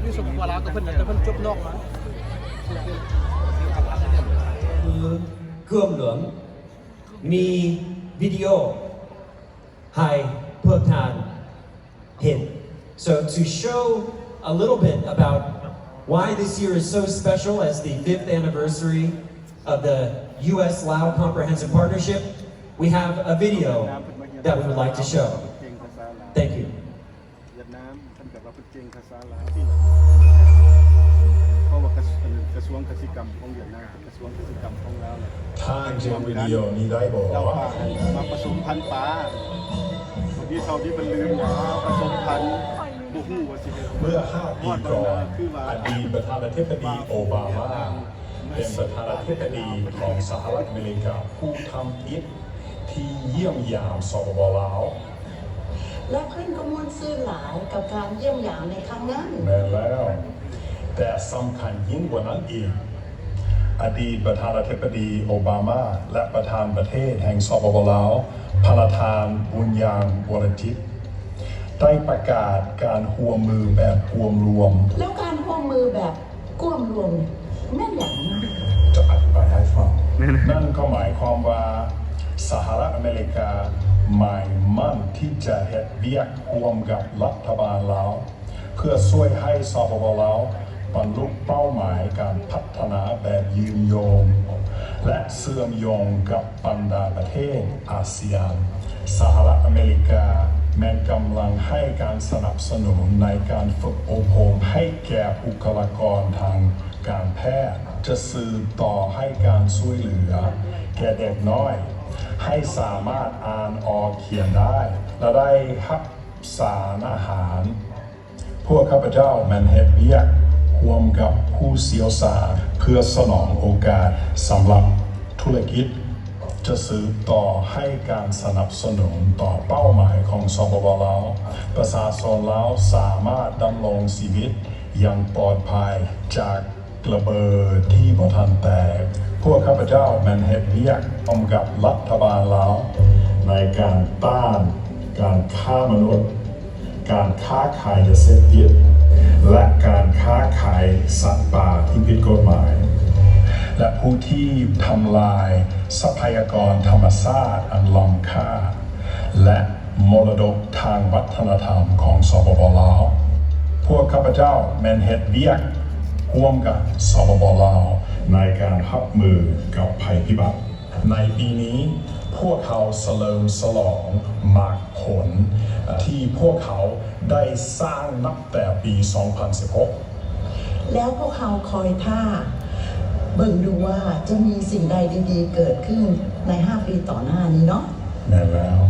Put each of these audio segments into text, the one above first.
ຢູ່ ສປປ ລາວ ກໍເພິ່ນນະ ແຕ່ເພິ່ນຈົບນອກມາ. ຄືເກືອມຫຼວງ ມີວິດີໂອໃຫ້ພວກທ່ານເຫັນ. So to show a little bit about why this year is so special as the fifth anniversary of the U S Lao Comprehensive Partnership, we have a video that we would like to show. Thank you. ຫວຽດນາມ ເພິ່ນກໍວ່າເພິ່ນເກັ່ງພາສາລາວ ເພາະວ່າກະ ອັນ ກະຊວງກະສິກຳຂອງຫວຽດນາມ ກະຊວງກະສິກຳຂອງລາວ ທ່ານຈະເບິ່ງວິດີໂອນີ້ໄດ້ບໍ່? ເຈົ້າປ່າ ມາປະສົມພັນປາ ບາງທີເຖົ້ານີ້ເພິ່ນລືມ ປະສົມພັນ ບໍ່ຮູ້ວ່າຊິ ເມື່ອຫ້າປີກ່ອນ ອະດີດປະທານາທິບໍດີໂອບາມາ ເປັນປະທານາທິບໍດີຂອງສະຫະລັດອາເມລິກາ ຜູ້ທຳອິດທີ່ຢ້ຽມຢາມ ສປປ ລາວ ແລະ ເພິ່ນກໍມ່ວນຊື່ນຫຼາຍກັບການຢ້ຽມຢາມໃນຄັ້ງນັ້ນ. ແມ່ນແລ້ວ, ແຕ່ສຳຄັນຍິ່ງກວ່ານັ້ນອີກ, ອະດີດປະທານາທິບໍດີໂອບາມາ ແລະ ປະທານປະເທດແຫ່ງ ສປປ ລາວ ພະນະທ່ານ ບຸນຍາງ ວໍລະຈິດ ໄດ້ປະກາດການຮ່ວມມືແບບກວມລວມ. ແລ້ວການຮ່ວມມືແບບ ກວມລວມແມ່ນຫຍັງ? ຈະອະທິບາຍໃຫ້ຟັງ. ນັ້ນກໍໝາຍຄວາມວ່າ ສະຫະລັດອາເມລິກາໝາຍໝັ້ນທີ່ຈະເຮັດວຽກຮ່ວມກັບລັດຖະບານລາວ ເພື່ອຊ່ວຍໃຫ້ ສປປ ລາວ ບັນລຸເປົ້າໝາຍການພັດທະນາແບບຍືນຍົງ ແລະ ເຊື່ອມໂຍງກັບບັນດາປະເທດອາຊຽນ. ສະຫະລັດອາເມລິກາແມ່ນກຳລັງໃຫ້ການສະໜັບສະໜູນໃນການຝຶກອົບຮົມໃຫ້ ແກ່ບຸກຄະລາກອນທາງການແພດ ຈະສືບຕໍ່ໃຫ້ການຊ່ວຍເຫຼືອແກ່ເດັກນ້ອຍ ໃຫ້ສາມາດອ່ານອອກຂຽນໄດ້ ແລະ ໄດ້ຮັບສານອາຫານ. ພວກຂ້າພະເຈົ້າແມ່ນເຮັດວຽກຮ່ວມກັບຜູ້ຊ່ຽວຊານ ເພື່ອສະໜອງໂອກາດສຳລັບທຸລະກິດ ຈະສືບຕໍ່ໃຫ້ການສະໜັບສະໜູນຕໍ່ເປົ້າໝາຍຂອງ ສປປ ລາວ. ປະຊາຊົນລາວສາມາດດຳລົງຊີວິດຢ່າງປອດໄພຈາກລະເບີດທີ່ບໍ່ທັນແຕກ. ພວກຂ້າພະເຈົ້າແມ່ນເຮັດວຽກຮ່ວມກັບລັດຖະບານລາວ ໃນການຕ້ານການຄ້າມະນຸດ, ການຄ້າຂາຍຢາເສບຕິດ ແລະ ການຄ້າຂາຍສັດປ່າທີ່ຜິດກົດໝາຍ ແລະ ຜູ້ທີ່ທຳລາຍຊັບພະຍາກອນທຳມະຊາດອັນລ້ຳຄ່າ ແລະ ມໍລະດົກທາງວັດທະນະທຳຂອງ ສປປ ລາວ. ພວກຂ້າພະເຈົ້າແມ່ນເຮັດວຽກຮ່ວມກັບ ສປປ ລາວ ໃນການຮັບມືກັບໄພພິບັດ. ໃນປີນີ້ ພວກເຮົາສະເຫຼີມສະຫຼອງໝາກຜົນທີ່ພວກເຮົາໄດ້ສ້າງນັບແຕ່ປີສອງພັນສິບຫົກ แล้วพวกเราคอยท่า เบิ่งดูว่าจะมีสิ่งใดดีๆ เกิดขึ้นในห้าปีต่อหน้านี้เนาะ แม่นแล้ว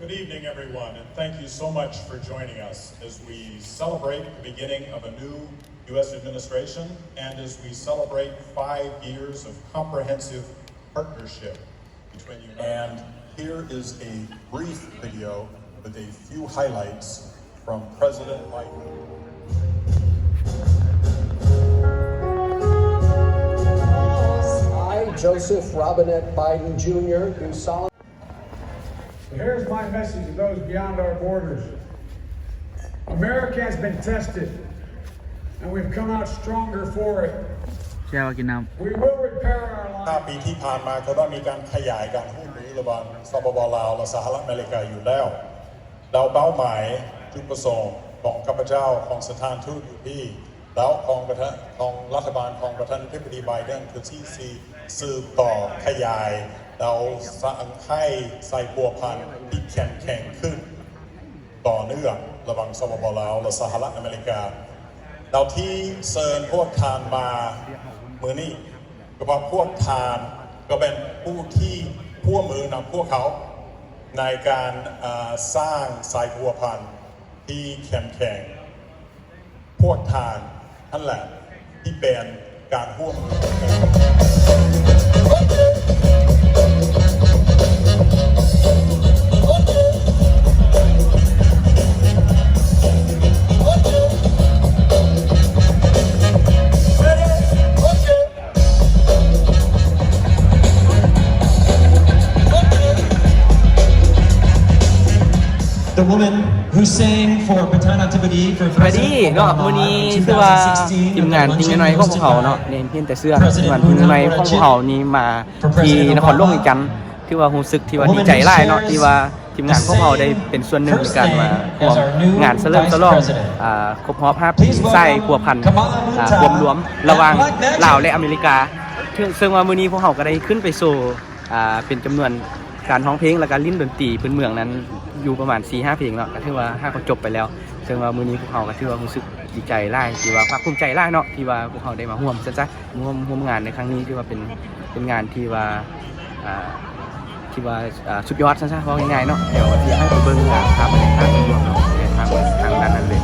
Good evening, everyone, and thank you so much for joining us as we celebrate the beginning of a new U S administration and as we celebrate five years of comprehensive partnership between you and here is a brief video with a few highlights from President Biden. I, Joseph Robinette Biden Junior, do solemnly Here's my message to those beyond our borders. America has been tested, and we've come out stronger for it. ແຊວກິນນ້ຳ We will repair our ຫ້າ line. ປີທີ່ຜ່ານມາ ກໍໄດ້ມີການຂະຫຍາຍການຮ່ວມມືລະຫວ່າງ ສປປ ລາວ ແລະ ສະຫະລັດອາເມລິກາຢູ່ແລ້ວ. ແລ້ວເປົ້າໝາຍຈຸດປະສົງຂອງຂ້າພະເຈົ້າ ຂອງສະຖານທູດຢູ່ທີ່ ແລ້ວຂອງປະທານ ຂອງລັດຖະບານຂອງປະທານາທິບໍດີ ໄບເດັນ ຄືທີ່ຊິສືບຕໍ່ຂະຫຍາຍ ແລ້ວສ້າງໃຫ້ສາຍພົວພັນທີ່ເຂັ້ມແຂງຂຶ້ນຕໍ່ເນື່ອງລະຫວ່າງ ສປປ ລາວ ແລະ ສະຫະລັດອາເມລິກາ. ແລ້ວທີ່ເຊີນພວກທ່ານມາມື້ນີ້ ກໍເພາະພວກທ່ານກໍເປັນຜູ້ທີ່ຮ່ວມມືນຳພວກເຂົາໃນການ ເອີ ສ້າງສາຍພົວພັນທີ່ເຂັ້ມແຂງ. ພວກທ່ານຫັ້ນແຫຼະທີ່ເປັນການຮ່ວມມືກັນ. The woman who sang for Prathanathibodi for ສະບາຍດີ President ເນາະ Obama ມື້ນີ້ in ຖືວ່າ two thousand sixteen ທີມງານ with the ຕິ່ງນ້ອຍຂອງພວກເຮົາເນາະ Washington ໄດ້ຮຽນແຕ່ເຊື່ອ President ທີມງານຕິ່ງນ້ອຍຂອງພວກເຮົານີ້ມາທີ່ນະຄອນຫຼວງວຽງຈັນ ຖືວ່າຮູ້ສຶກທີ່ວ່າດີໃຈຫຼາຍເນາະ ທີ່ວ່າທີມງານຂອງເຮົາໄດ້ເປັນສ່ວນໜຶ່ງໃນການມາຮ່ວມງານສະເຫຼີມສະຫຼອງ ອ່າ ຄົບຮອບຫ້າປີສາຍພົວພັນ ອ່າ ຮ່ວມລວມລະຫວ່າງລາວ ແລະ ອາເມລິກາ ເຊິ່ງ ເຊິ່ງວ່າມື້ນີ້ພວກເຮົາກໍໄດ້ຂຶ້ນໄປໂຊ ອ່າ ເປັນຈຳນວນການຮ້ອງເພງ ແລ້ວກະຫຼິ້ນດົນຕີພື້ນເມືອງນັ້ນຢູ່ປະມານສີ່ຫ້າເພງເນາະ ກະຖືວ່າຫາກໍຈົບໄປແລ້ວ. ເຊິ່ງວ່າມື້ນີ້ພວກເຮົາກະຖືວ່າຮູ້ສຶກດີໃຈຫຼາຍ ທີ່ວ່າພາກພູມໃຈຫຼາຍເນາະ ທີ່ວ່າພວກເຮົາໄດ້ມາຮ່ວມ ຊັ້ນຊະ ມາຮ່ວມ ຮ່ວມງານໃນຄັ້ງນີ້ ຖືວ່າເປັນ ເປັນງານທີ່ວ່າ ອ່າ ທີ່ວ່າ ອ່າ ສຸດຍອດ ຊັ້ນຊະ ເວົ້າງ່າຍໆເນາະ. ດຽວຊິໃຫ້ໄປເບິ່ງ ອ່າ ພາບບັນຍາກາດໂດຍລວມເນາະ ທາງ ທາງດ້ານນັ້ນເລີຍ.